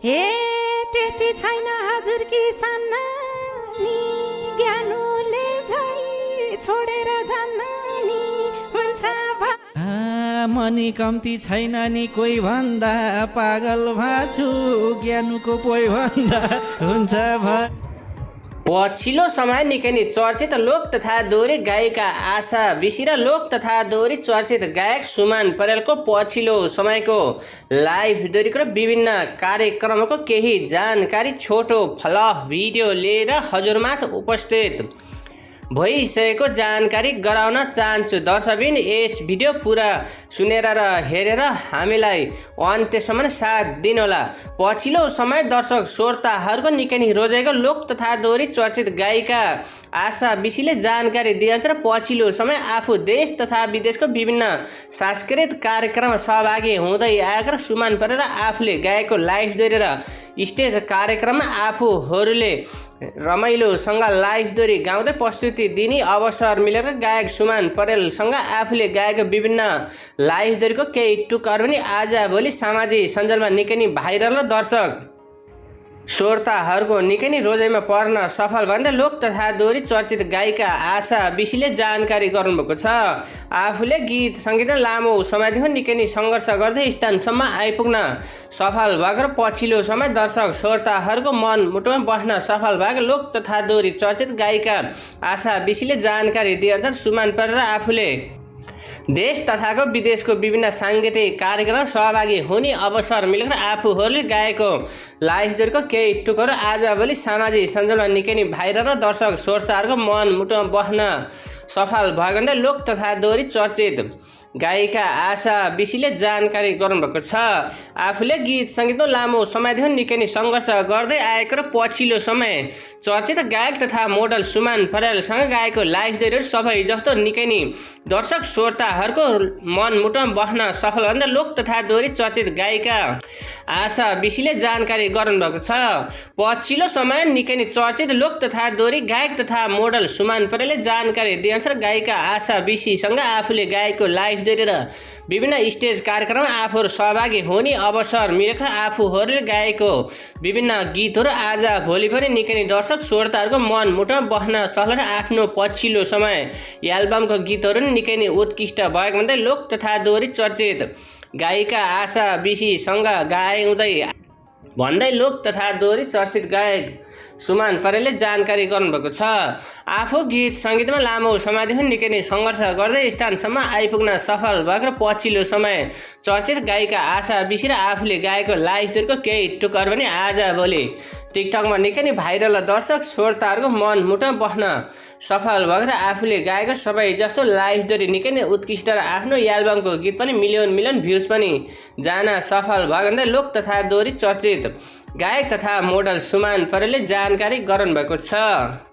हे त्यति छैन हजुर कि सान्नानी ज्ञानोले झै छोडेर जान्न नि हुन्छ मनी कम्ती छैन नि कोही भन्दा पागल भाछु ज्ञानुको पोइ भन्दा हुन्छ पछिल्लो समय निकै नै चर्चित लोक तथा दोहोरी गायिका आशा बिसी र लोक तथा दोहोरी चर्चित गायक सुमान परेलको पछिल्लो समयको लाइभ दोहोरीको विभिन्न कार्यक्रमको केही जानकारी छोटो फ्लफ भिडियो लिएर हजुरमाझ उपस्थित भइसकेको जानकारी गराउन चाहन्छु। दर्शकबिन यस भिडियो पुरा सुनेर र हेरेर हामीलाई अन्त्यसम्म साथ दिनुहोला। पछिल्लो समय दर्शक श्रोताहरूको निकै नै रोजेको लोक तथा दोहोरी चर्चित गायिका आशा बिसीले जानकारी दिन्छ र पछिल्लो समय आफू देश तथा विदेशको विभिन्न सांस्कृतिक कार्यक्रममा सहभागी हुँदै आएका र सुमान परेर आफूले गाएको लाइभ दोहोरी र स्टेज कार्यक्रममा आफूहरूले रमाइलोसँग लाइभ दोहोरी गाउँदै प्रस्तुति दिने अवसर मिलेर गायक सुमान परेलसँग आफूले गाएको विभिन्न लाइभ दोहोरीको केही टुकहरू पनि आजभोलि सामाजिक सञ्जालमा निकै नै भाइरल र दर्शक श्रोताहरूको निकै नै रोजाइमा पर्न सफल भन्दै लोक तथा दोहोरी चर्चित गायिका आशा बिसीले जानकारी गर्नुभएको छ। आफूले गीत सङ्गीत लामो समयदेखि निकै नै सङ्घर्ष गर्दै स्थानसम्म आइपुग्न सफल भएको र पछिल्लो समय दर्शक श्रोताहरूको मन मुटुमा बस्न सफल भएको लोक तथा दोहोरी चर्चित गायिका आशा बिसीले जानकारी दिएअनुसार सुमान परेर आफूले देश तथाको विदेशको विभिन्न साङ्गीतिक कार्यक्रममा सहभागी हुने अवसर मिलेर आफूहरूले गाएको लाइभ दोहोरीको केही टुकहरू आजभोलि सामाजिक सञ्जालमा निकै नै भाइरल र दर्शक श्रोताहरूको मन मुटुमा बस्न सफल भएको लोक तथा दोहोरी चर्चित गायिका आशा बिसीले जानकारी गर्नुभएको छ। आफूले गीत सङ्गीतमा लामो समयदेखि निकै नै सङ्घर्ष गर्दै आएको र पछिल्लो समय चर्चित गायक तथा मोडल सुमान परेलसँग गाएको लाइभ दोहोरीहरू सबै जस्तो निकै नै दर्शक श्रोताहरूको मन मुटुमा बस्न सफल भन्दा लोक तथा दोहोरी चर्चित गायिका आशा बिसीले जानकारी गर्नुभएको छ। पछिल्लो समय निकै नै चर्चित लोक तथा दोहोरी गायक तथा मोडल सुमान परेलले जानकारी दिएअनुसार गायिका आशा बिसीसँग आफूले गाएको लाइभ दोहोरी र विभिन्न स्टेज कार्यक्रममा आफूहरू सहभागी हुने अवसर मिलेको आफूहरूले गाएको विभिन्न गीतहरू आज भोलि पनि निकै नै दर्शक श्रोताहरूको मन मुटुमा बस्न सफल र आफ्नो पछिल्लो समय एल्बमको गीतहरू निकै नै उत्कृष्ट भएको भन्दै लोक तथा दोहोरी चर्चित गायिका आशा बिसीसँग गाउँदै भन्दै लोक तथा दोहोरी चर्चित गायक सुमान परेलले जानकारी गर्नुभएको छ। आफू गीत सङ्गीतमा लामो समयदेखि निकै नै सङ्घर्ष गर्दै स्थानसम्म आइपुग्न सफल भएको र पछिल्लो समय चर्चित गायिका आशा बिसी र आफूले गाएको लाइभ दोहोरीको केही टुकहरू पनि आजभोलि टिकटकमा निकै नै भाइरल दर्शक श्रोताहरूको मन मुटुमा बस्न सफल भएको र आफूले गाएको सबै जस्तो लाइभ दोहोरी निकै नै उत्कृष्ट र आफ्नो एल्बमको गीत पनि मिलियन भ्युज पनि जान सफल भएको लोक तथा दोहोरी चर्चित गायक तथा मोडल सुमान परेलले जानकारी गराउनुभएको छ।